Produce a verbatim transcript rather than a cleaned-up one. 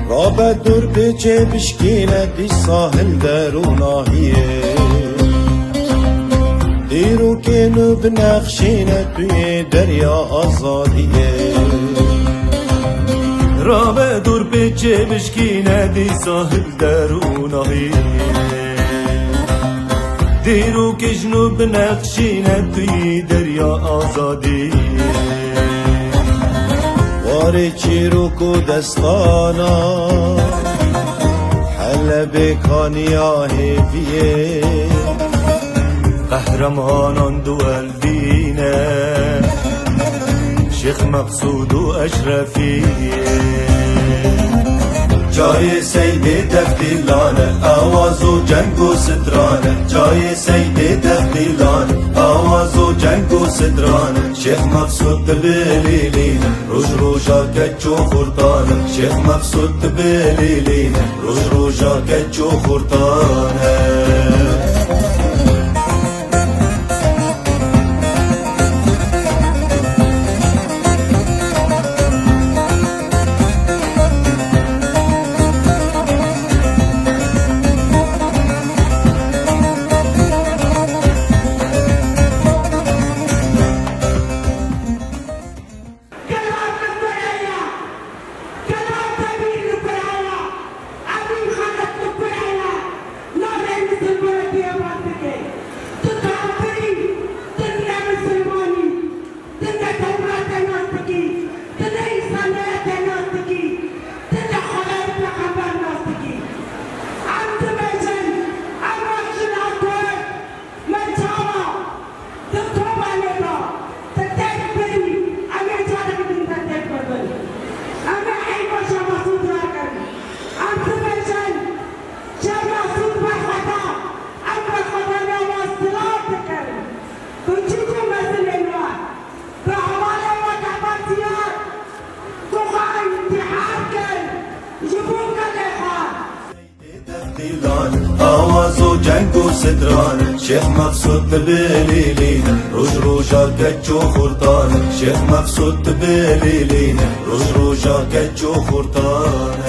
Rabe dor pêçê bişkîne dîsa hilder û nahiyê. Dîrokên û binexşîne tu yê derya azadiyê. Rabe dor pêçê bişkîne dîsa hilder û nahiyê. Dîrokê jin û binexşîne tu yî derya azadiyê. Warê çîrok û destana Helebê kaniya hêviyê. Qehremanan duwel dîne Şêx Meqsûd û Eşrefiyê. Çayê Seydê Tefdîlan e, awaz û ceng û stran e. Çayê Seydê Tefdîlan e, awaz û ceng û stran e. Şêx Meqsûd dibilîlîne, roj roja keç û xurtan e. Şêx Meqsûd dibilîlîne, roj roja keç û xurtan e. Kelam min ku heya, kelam te bîr li ku heya, Emîn Xelet li ku heya, navê misilmanetiyê wan dike. Tu kafirî, tu ne misilmanî, tu ne Tewrate nas dikî, tu ne Îsaniyete nas dikî, tu ne Xweda û Pêxember nas dikî. Em dibêjin, em wek jina Kurd, Me çawa di Kobanê de tu têk birî, em ê careke din te têk bibin. Em ê heyfa Şêx Mesûd rakin. Em dibêjin, Şêx Mesûd berxweda, em berxwedaniya wan silav dikin. Biçûk û mezinên we bi hevalên we geber diyar, ku xwe întîhar kir ji bo gelê xwe. Awaz û ceng û stran e, Şêx Meqsûd dibilîlîne, roj roja keç û xurtan e. Şêx Meqsûd dibilîlîne, roj roja keç û xurtan e.